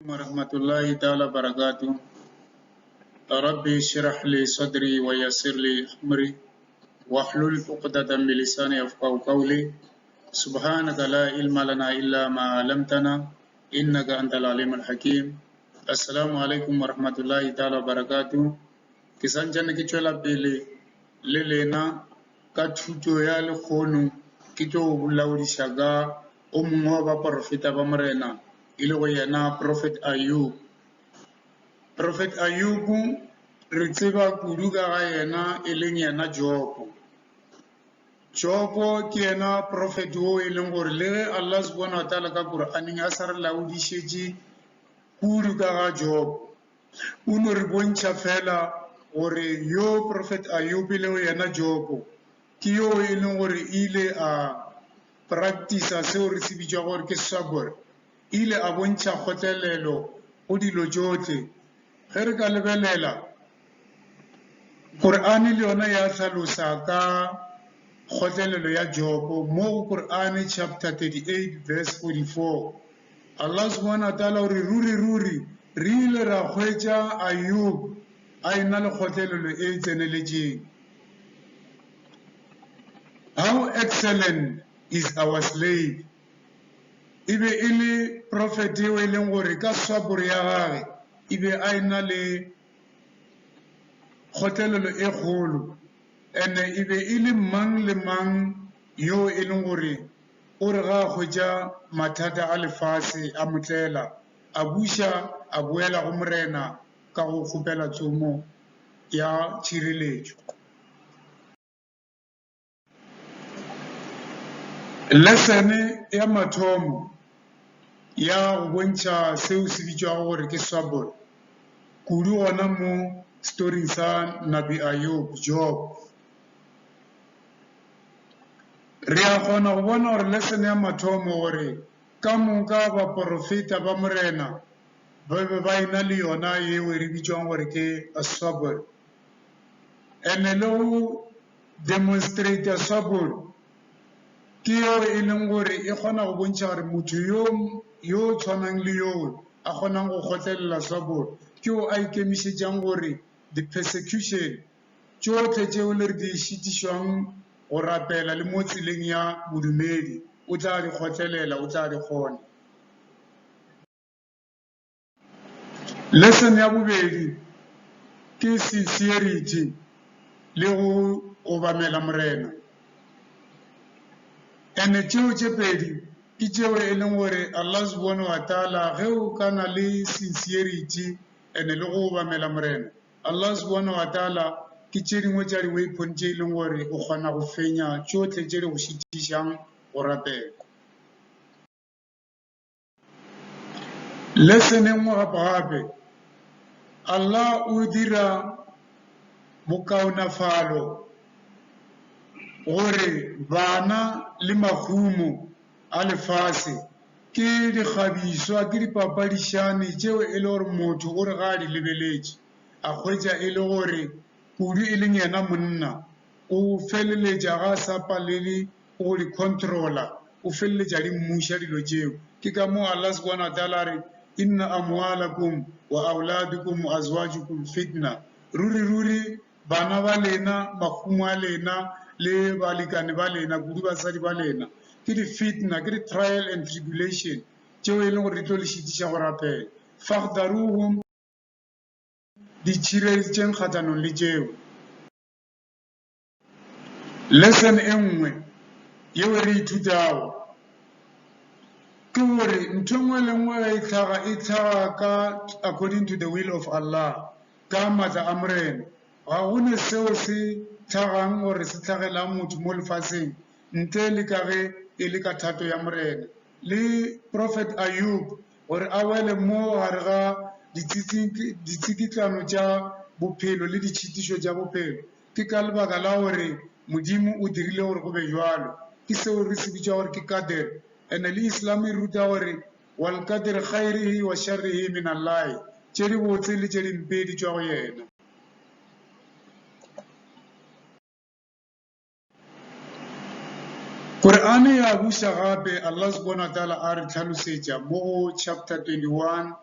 Warahmatullahi ta'ala barakatuh. Rabbi shrah li sadri wa yassir li amri wahlul uqdatan min lisani yafqahu qawli. Subhanaka la ilma lana illa ma 'allamtana innaka antal alimul hakim. Assalamu alaikum warahmatullahi ta'ala wabarakatuh. Ke santšane ke tšwela pele le lena ka thuto ya lekgono ke tlo bolaodiša ka o mongwe wa baporofeta ba Morena e lego yena Prophet Ayub. Prophet Ayub re tseba kudu ka ga yena e leng yena Jobo. Jobo ke yena prophet wo e leng gore le ge Allah subhanahu wa ta'ala ka Quraneng a sa re laodišetše kudu ka ga Jobo, o no re bontšha fela gore yo Prophet Ayub e lego yena Jobo ke yo e leng gore ile a practice seo re se bitšago gore ke sabr, ile a bontšha kgotlelelo go dilo tšohle. Ge re ka lebelela, Qur'an le yona ya hlalosa ka kgotlelelo ya Jobo mo go Qur'an chapter 38 verse 44. Allah subhanahu wa ta'ala o re ruri ruri re ile ra hwetša Ayub a ena le kgotlelelo e tseneletšeng. How excellent is our slave. E be e le prophet eo e leng gore ka sabr ya gage e be a ena le kgotlelelo e kgolo, ene e be e le mang le mang yo e leng gore o re ga a hwetša mathata a lefase a mo tlela, a buša a boela go Morena ka go kgopela tsomo ya tšhireletšo. Lesene ya mathomo ya go bontšha seo se bitšwago gore ke sabr, kudu gona mo storing sa Nabi Ayub, Job. Re a kgona go bona gore lesene ya mathomo gore ka moka baporofeta ba Morena ba be ba ena le yona yeo re bitšwang gore ke sabr. Ene le go demonstrate sabr ke yeo e leng gore e kgona go bontšha gore motho yo yo tshwanang le yo a kgonang go kgotlelela sabr ke o a ikemišetšang gore di-persecution tšohle tšeo le re di šitišwang go rapela le mo tseleng ya bodumedi o tla di kgotlelela, o tla di kgona. Lesson ya bobedi ke sincerity le go obamela Morena. Ene tšeo tše pedi ke tšeo e leng gore Allah subhanahu wa ta'ala ge o ka na le sincerity ene le go obamela Morena, Allah subhanahu wa ta'ala ke tše dingwe tša di-weapon tše e leng gore o kgona go fenya tšohle tše di go šitišang go rapela. Lesson e nngwe gape gape, Allah o dira bokaonafalo gore bana le mahumo a lefase ke dikgabiswa, ke dipapadišane tšeo e le gore motho o re ga a di lebeletše a hwetša e le gore kudu e leng yena monna o feleletša ga a sa palele go di controla, o feleletša di mmuša dilo tšeo. Ke ka moo Allah subhanahu wa ta'ala a re, Inna amwalakum wa auladukum wa azwajukum fitna. Ruri ruri bana ba lena, mahumo a lena le balekane ba lena, kudu basadi ba lena, ke di fitna, ke di trial and tribulation tšeo e leng gore di tlo le šitiša go rapela. Fakhdaruhum, di tšhireletšeng kgahlanong le tšeo. Lesson e nngwe yeo re ithutago ke gore ntho e nngwe le nngwe ge e hlaga, e hlaga ka according to the will of Allah, ka maatla a Morena. Ga go ne seo se hlagang gore se hlagelang motho mo lefaseng ntle le ka ge e le ka thato ya Morena. Le Prophet Ayub gore a wele mo gare ga ditsikitlano tša bophelo le ditšhitišo tša bophelo, ke ka lebaka la gore Modimo o dirile gore go be bjalo. Ke seo re se bitšago gore ke qadr. Ene le Islam e ruta gore wal qadr khairihi wa sharrihi min Allahi, tše di botse le tše dimpe di tšwa go yena. Qur'an ya buša gape, Allah subhanahu wa ta'ala a re hlalosetša mo go chapter 21.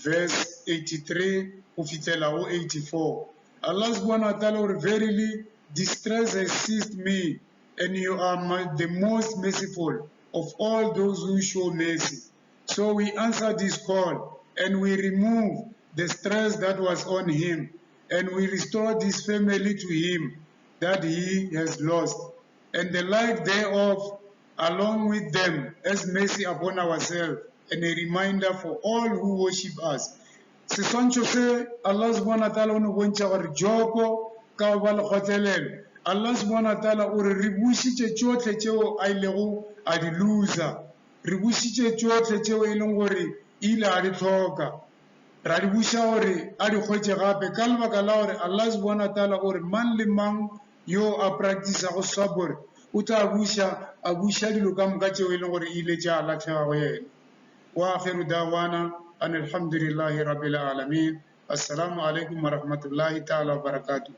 verse 83 go fihlela go 84. Allah subhanahu wa ta'ala o re, Verily, distress has seized me, and you are my, the most merciful of all those who show mercy. So we answered his call, and we removed the stress that was on him, and we restored his family to him that he has lost, and the like thereof along with them as mercy upon ourselves and a reminder for all who worship us. Seswantšho se Allah subhanahu wa ta'ala o no bontšha gore Jobo ka go ba le kgotlelelo, Allah subhanahu wa ta'ala o re re bušitše tšohle tšeo a ilego a di loser, re bušitše tšohle tšeo e leng gore ile a di hloka, ra di buša gore a di hwetše gape ka lebaka la gore Allah subhanahu wa ta'ala o re mang le mang yo a practisago sabr o tla buša a buša dilo ka moka tšeo e leng gore ile tša lahlega go yena. Wa akhiru da'wana anil hamdulillahi rabbil alamin. Assalamu alaikum wa rahmatullahi ta'ala wa barakatuh.